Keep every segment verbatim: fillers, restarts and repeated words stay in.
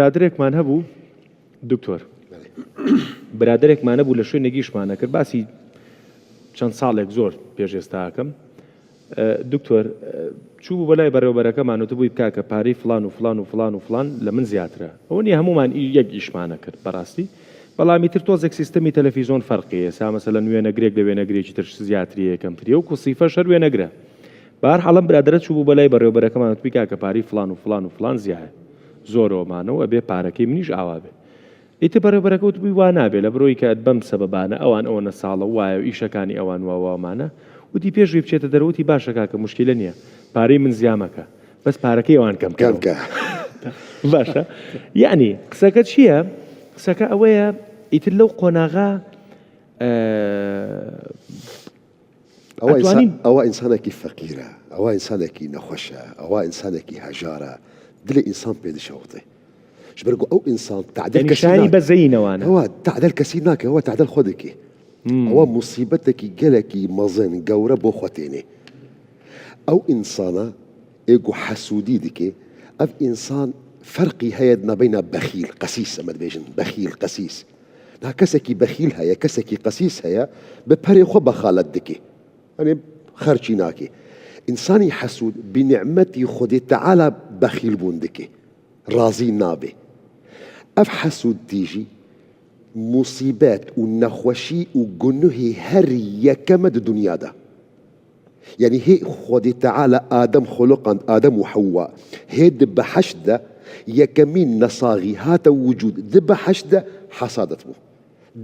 برادرێکمان هەبوو، دکتۆر. برادرێکمان هەبوو، لە شوێنێک ئیشمان ئەکرد، باسی چەند ساڵێک زۆر پێش ئێستا ئەکەم. ئە، دکتۆر، ئە، چوو بوو بەلای بەڕێوەبەرەکەمان، وتبووی: «بکاکە، پارەی فلان و فلان و فلان و فلان لە من زیاترە.» ئەوە نییە، هەمومان ئی-، یەک ئیشمان ئەکرد بەڕاستی. بەڵام ئیتر تۆزێک سیستەمی تەلەفیزیۆن فەرقی ئێستا، مەسەلەن، وێنەگرێک لە وێنەگرێکی تر زیاتری یەکەم تری، وەکو سیفەش هەر وێنەگرە. بە هەر حاڵ ئەم برادرە چوو بوو بەلای بەڕێوەبەرەکەمان، وتبووی: «کاکە، پارەی فلان و فلان و فلان زیایە، زۆرەوەمانەوە، ئەبێ پارەکەی منیش ئاوا بێ.» ئیتر بەڕێوەبەرەکە وتبووی: «وا نابێ، لە بڕۆی کە بەم سەبەبانە ئەوان ئەوەنە ساڵە وایە و ئیشەکانی ئەوان وا واومانە.» وتی: «پێش وی بچێتە دەرەوە»، وتی: «باشە کاکە، مشکیلە نییە، پارەی من زیا مەکە، بەس پارەکەی ئەوان کەم کەم کەرەوە.» کە. باشە. یعنی، قسەکە چییە؟ قسەکە ئەوەیە، ئیتر لەو قۆناغا، ئە، ئەوە ئینسان-، ئەتوانین ئەوە ئینسانێکی فەقیرە، ئەوە ئینسانێکی نەخۆشە، ئەوە ئینسانێکی هەژارە، دلێ ئینسان پێ دشەوتێ. Ji ber ku ew însan tadel یعنی kesî شایانی nake. بەزەینەوانە. Ewa tadel kesî nake, ewa tadel xwe dike. Hmm. Ewa musîbeteke gelekî mezin, gewre bo xwe têne. Ew însana ê ku hesûdî dike, ev însan ferqî heye di navbeyna bexîl, qesîs, em dibêjin, bexîl, qesîs. Niha kesekî bexîl heye, kesekî qesîs heye, bi perê xwe bexalet dike. Yanî xerçî nake. Însanî hesûd bi nîmetî Xwedê Teala bexîlbûn dike. Razî nabe. Ev hesûdtî jî musîbet û nexweşî û gunuhê her yekem e di dinya de. Yanî hê Xwedê Teala Adem xuluqand, Adem û Hewwa, hê di behişt de yekemîn nesaxî hate wicûd, di behişt de hesadet bû.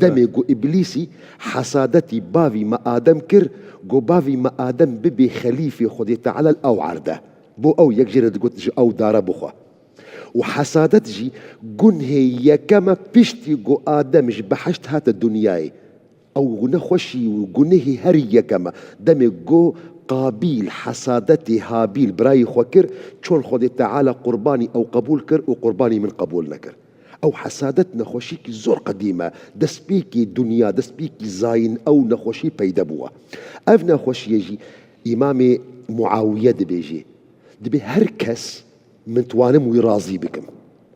Demê ku Îblîsî hesadetî bavî me Adem kir, ku bavî me Adem bibe xelîfê Xwedê Teala li ew erde. Bo ew yek jê re digot ji ew dara bixwe. Û hesadet jî gunhê yekem e piştî ku Adem ji behişt hate dinyayê. Ew nexweşî û gunehî herî yekem e. Demê ku Qabîl hesadetê Habîl birayê xwe kir, çon Xwedê Teala qurbanî ew qebûl kir û qurbanî min qebûl nekir. Ew hesadet nexweşîkî zor qedîm e. Destpêkê dinya, destpêkî zayîn ew nexweşî peyde bûye. Ev nexweşiyê jî Îmamê Muawiye dibêje, dibê her kes min twanim wî razî bikim.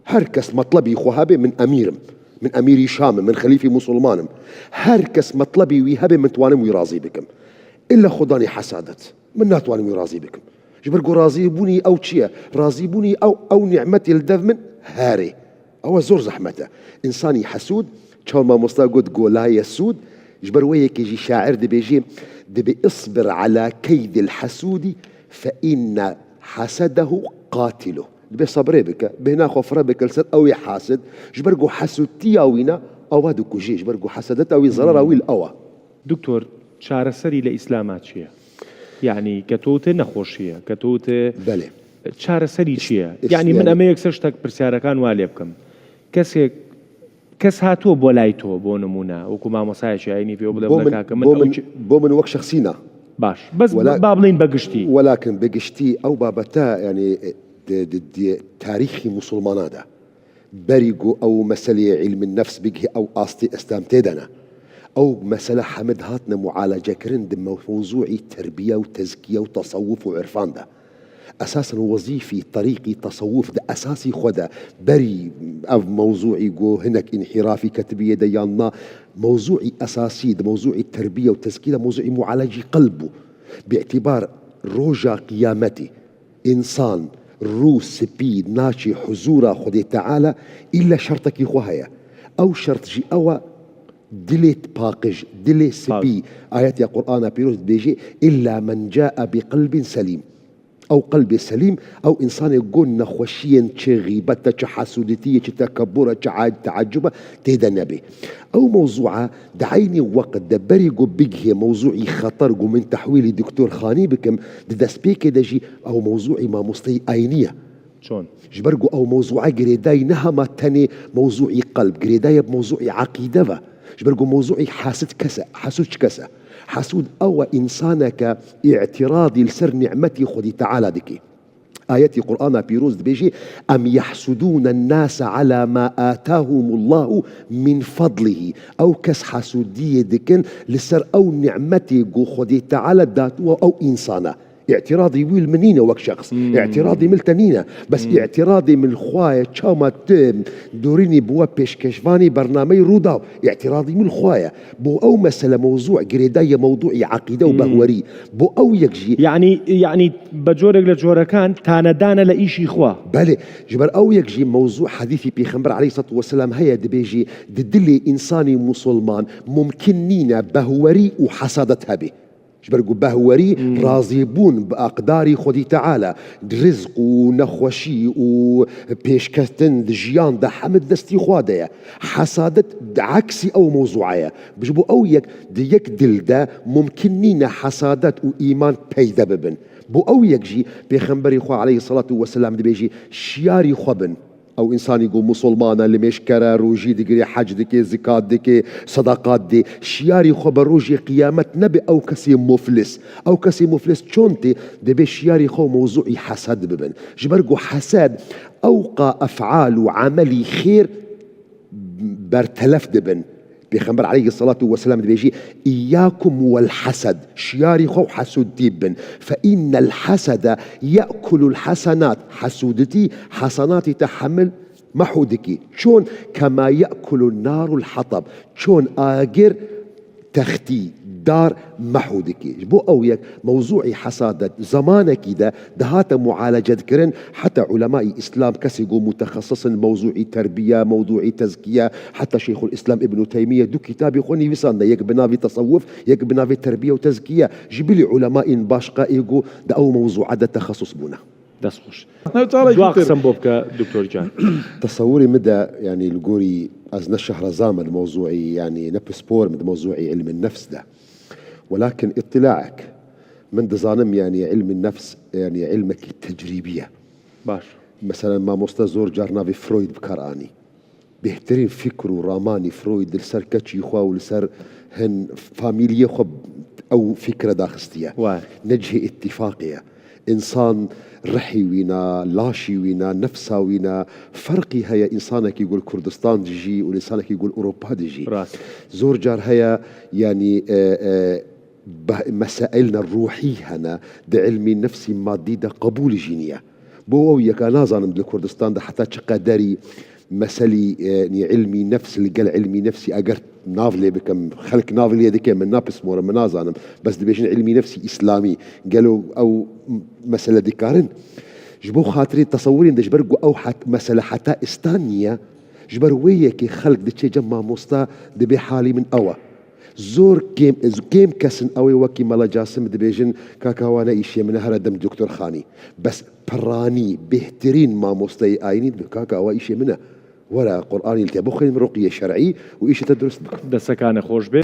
Her kes metlebî xwe hebe, min emîr im. Min emîrî Şam im, min xelîfî Musulman im. Her kes metlebî wî hebe, min twanim wî razî bikim. Îlla Xudanî hesadet. Min natwanim wî razî bikim. Ji ber ku razîbûnî ew çi ye? Razîbûnî ew, ew nîmetê li dev min herê. Ew e zor zehmet e. Însanî hesûd, çawa mamosta got, gola ye sûd, ji ber wê yekê jî şair dibêje, dibê: "Isbir ala keydil hesûdî fe inne hasedehu qatilu." Dibê sebrê bike, bêhna xwe fire bike li ser ew ê hasid, ji ber ku hesûdtiya wî ne, ew e dikujê, ji ber ku hesedeta wî zerera wî li ew e. دکتۆر، چارەسەری لە ئیسلاما چییە؟ یعنی کە تۆ وتێ نەخۆشییە، کە تۆ وتێ بەڵێ. چارەسەری ئیس-، چییە؟ یعنی من ئیسلام ئەمە یەکسەر شتەک پرسیارەکان وا لێ بکەم. کەسێک، کەس هاتووە بۆ لای تۆ، بۆ نمونە، وەکو مامۆسایەکی ئاینی پێ بڵێ، بۆ بڵێ من، کاکە من بۆ ئەو من، چ-، بۆ من وەک شەخسی نا. باش، بەس وەلا-، با بڵێن بە گشتی. وەلاکن بە گشتی ئەو بابەتە، یعنی، د-، د-، د-، تاریخی موسڵمانادا. Berî ku ew meseleyê îlmin nefs bigihê ew astê, îslam tê de ne. Ew mesele hemid hatine mualecekirin di mewzûî terbiye û tezkiye û tesewuf û irfan de. Esasen wezîfî terîqî tesewuf di esasî xwe de berî ev mewzûî ku hinek înhîrafî ketibiyê de yan na, mewzûî esasî di mewzûî terbiye û tezkiye de mewzûî mualecî qelb bû. Bi îtîbar roja qiyametê. Însan rû spî naçê huzûra Xwedê Teala, îlle şertekî xwe heye. Ew şert jî ew e, dilê paqij, dilê spî. Ayet ya Qur'ana Pîroz dibêje, "Îlla men cae bi qelbin selîm." Ew qelbê selîm, ew însanê ku nexweşiyên çi xîbet e, çi hesûdîtî ye, çi tekebur e, çi a-, teecub e, tê de nebe. Ew mewzûa Di eynî weqt de berî ku bigihê mewzûî xeter ku min tehwîlî Doktor Xanî bikim, di destpêkê de jî ew mewzûî mamosteyî eynî ye. Çon? Ji ber ku ew mewzûa girêdayî ne hema tenê mewzûî qelb, girêdayî bi mewzûî eqîde ve. Ji ber ku mewzûî hasid kes e, hesûd çi kes e? Hesûd ew e, însaneke îtiradî li ser nîmetî Xwedî Teala dike. Ayetî Qur'ana Pîroz dibêjî, "Em yehsudûne nase ala ma atahumullahu min fadlihi." Ew kes hesûdiyê dikin li ser ew nimetê ku Xwedê Teala datiwe ew însana. Îtiradî wî li min nîne wek şexs. Îtiradî min li te nîne. Bes îtiradî min li xwe ye, çawa tu dorînî bi we pêşkêşvanî bernameyî Rûdaw. Îtiradî min li xwe ye. Bo ew mesele mewzû girêdayî ye mewdûî eqîde û behwerî. Bo ew yek jî Yanî, yanî بە جۆرێک لە جۆرەکان تانەدانە لە ئیشی خوا. Belê, ji ber ew yek jî mewzû hedîfî Pêxember aleyhissalatu vesselam heye, dibêjî, di dilê însanî musulman mumkin nîne behwerî û hesadet hebe. Ji ber ku behwerî razîbûn bi aqdarî Xwedî Teala, rizq û nexweşî û pêşketin di jiyan de heme di destî xwe de ye. Hesadet di eksî ew mewzûa ye. Ji bo ew yek di yek dil de mumkin nîne hesadet û îman peyde bibin. Bo ew yek jî Pêxemberê xwe aleyhissalatu vesselam dibêjî, şiyarî xwe bin. Ew însanî ku musulman e, limêjker e, rojî digire, hec dike, zikat dike, sedaqat dê, şiyarî xwe bi rojê qiyamet nebe ew kesê muflis. Ew kesê muflis çon tê, dibê şiyarî xwe mewzûî hesed bibin. Ji ber ku hesed ewqa efal û emelî xêr bertelef dibin. Pêxember aleyhissalatu vesselam dibêjî, "Îyyakum wel hesed", şiyarî xwe û hesûdtî bibin. "Fe innel hesede ye'kulul hesenat", hesûditî hesenatî te hemil mehû dikî. Çon? "Kema ye'kulun narul hatab", çon agir textî, dar mehû dikî. Ji bo ew yek mewzûî hesadet zemanekî de dihate mualece dikirin, heta ulemayî Îslam, kesê ku mutexesis in, mewzûî terbiye, mewzûî tezkiye, heta Şeyxul Îslam Îbnû Teymiye du kitabê xwe nivîsandine, yek bi navê Tesewuf, yek bi navê Terbiye û Tezkiye. Ji bilî ulemayên başqa ê ku di ew mewzûa de texesus bûne. Dest xweş. Ne, çarekî Dua tê. Qisem bo bike, doktor Can. Tesewurê min de, yanî li gorî ez ne şehreza me di mewzûî, yanî ne pispor me di mewzûî ilmê nefs de. Welakin îtîlaek, min dizanim, yanî ilmê nefs, yanî ilmekî tecrîbî ye. Baş. Meselen, mamoste zor car navê Freud bi kar anî. Bêhtirîn fikr û ramanî Freud li ser keçî xwe û li ser hin famîliyê xwe ew fikre daxistiye. Wa. Ne cihê îtîfaqê ye. Însan rihî wîna, laşî wîna, nefsa wîna, ferqî heye însanekî ku li Kurdistan dijî û însanekî ku li Ewropa dijî. Rast. Zor car heye, yanî, e, e, be-, mesailna ruhî hene, di ilmî nefsî madî de qebûl jî niye. Bo ew yeka nazanim di Kurdistan de heta çi qederî meselî, e, nî ilmî nefs li gel ilmî nefsî eger nav lê bikim, xelk nav lê dike, min napismore, min nazanim. Bes dibêjin ilmî nefsî îslamî. Gelo ew mesele dikarin? Ji bo xatirê tesewurên de, ji ber ku ew het-, mesele heta istan niye, ji ber wê yekê xelk diçe cem mamosta, dibê halî min ew e. Zor kêm, kêm kes in ew ê wekî Mela Casim dibêjin, "Kaka, wa ne îşê min e, here dem doktorxanî." Bes piranî, bêhtirîn mamosteyê ayînî dibê, "Kaka, ewa îşê min e. Were Quranî li te bixwînim, ruqiyê şer'î û îşê te durust bikim." Destekaane xweş bê.